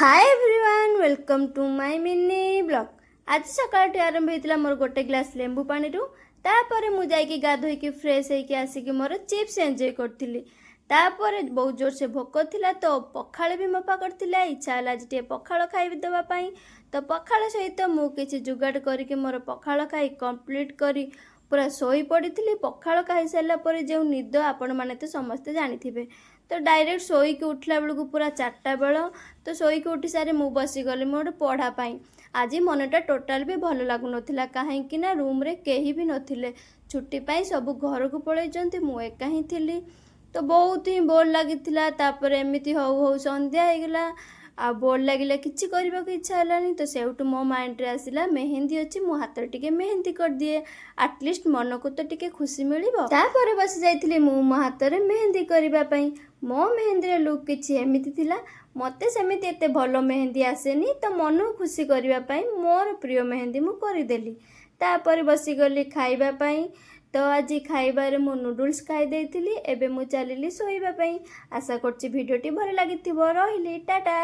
Hi everyone, welcome to my mini vlog. ଆଜି ସକାଳଠି ଆରମ୍ଭ ହେଇଥିଲା ମୋର ଗୋଟେ ଗ୍ଲାସ୍ ଲେମ୍ବୁ ପାଣିରୁ। ତାପରେ ମୁଁ ଯାଇକି ଗାଧୋଇକି ଫ୍ରେଶ୍ ହେଇକି ଆସିକି ମୋର ଚିପ୍ସ ଏନ୍ଜୟ କରିଥିଲି। ତାପରେ ବହୁତ ଜୋରସେ ଭୋକ ଥିଲା, ତ ପଖାଳ ବି ମୋ ପାଖରେ ଥିଲା। ଇଚ୍ଛା ହେଲା ଆଜି ଟିକେ ପଖାଳ ଖାଇ ଦେବା ପାଇଁ। ତ ପଖାଳ ସହିତ ମୁଁ କିଛି ଯୋଗାଡ଼ କରିକି ମୋର ପଖାଳ ଖାଇ କମ୍ପ୍ଲିଟ୍ କରି ପୁରା ଶୋଇ ପଡ଼ିଥିଲି। ପଖାଳ ଖାଇସାରିଲା ପରେ ଯେଉଁ ନିଦ, ଆପଣମାନେ ତ ସମସ୍ତେ ଜାଣିଥିବେ। ତ ଡାଇରେକ୍ଟ ଶୋଇକି ଉଠିଲା ବେଳକୁ ପୁରା 4ଟା ବେଳ। ତ ଶୋଇକି ଉଠି ସାରି ମୁଁ ବସିଗଲି ମୋର ପଢ଼ା ପାଇଁ। ଆଜି ମନଟା ଟୋଟାଲ୍ ବି ଭଲ ଲାଗୁନଥିଲା, କାହିଁକି ନା ରୁମ୍ରେ କେହି ବି ନଥିଲେ। ଛୁଟି ପାଇଁ ସବୁ ଘରକୁ ପଳେଇଛନ୍ତି, ମୁଁ ଏକା ହିଁ ଥିଲି। ତ ବହୁତ ହିଁ ବୋର୍ ଲାଗିଥିଲା। ତାପରେ ଏମିତି ହଉ ହଉ ସନ୍ଧ୍ୟା ହେଇଗଲା ଆଉ ବୋର୍ ଲାଗିଲା, କିଛି କରିବାକୁ ଇଚ୍ଛା ହେଲାନି। ତ ସେଇଠୁ ମୋ ମାଇଣ୍ଡରେ ଆସିଲା, ମେହେନ୍ଦି ଅଛି, ମୁଁ ହାତରେ ଟିକେ ମେହେନ୍ଦି କରିଦିଏ, ଆଟଲିଷ୍ଟ ମନକୁ ତ ଟିକେ ଖୁସି ମିଳିବ। ତାପରେ ବସି ଯାଇଥିଲି ମୁଁ ମୋ ହାତରେ ମେହେନ୍ଦି କରିବା ପାଇଁ। ମୋ ମେହେନ୍ଦିର ଲୁକ୍ କିଛି ଏମିତି ଥିଲା। ମୋତେ ସେମିତି ଏତେ ଭଲ ମେହେନ୍ଦି ଆସେନି, ତ ମନକୁ ଖୁସି କରିବା ପାଇଁ ମୋର ପ୍ରିୟ ମେହେନ୍ଦି ମୁଁ କରିଦେଲି। ତାପରେ ବସିଗଲି ଖାଇବା ପାଇଁ। ତ ଆଜି ଖାଇବାରେ ମୁଁ ନୁଡୁଲ୍ସ ଖାଇ ଦେଇଥିଲି। ଏବେ ମୁଁ ଚାଲିଲି ଶୋଇବା ପାଇଁ। ଆଶା କରୁଛି ଭିଡ଼ିଓଟି ଭଲ ଲାଗିଥିବ। ରହିଲି, ଟାଟା।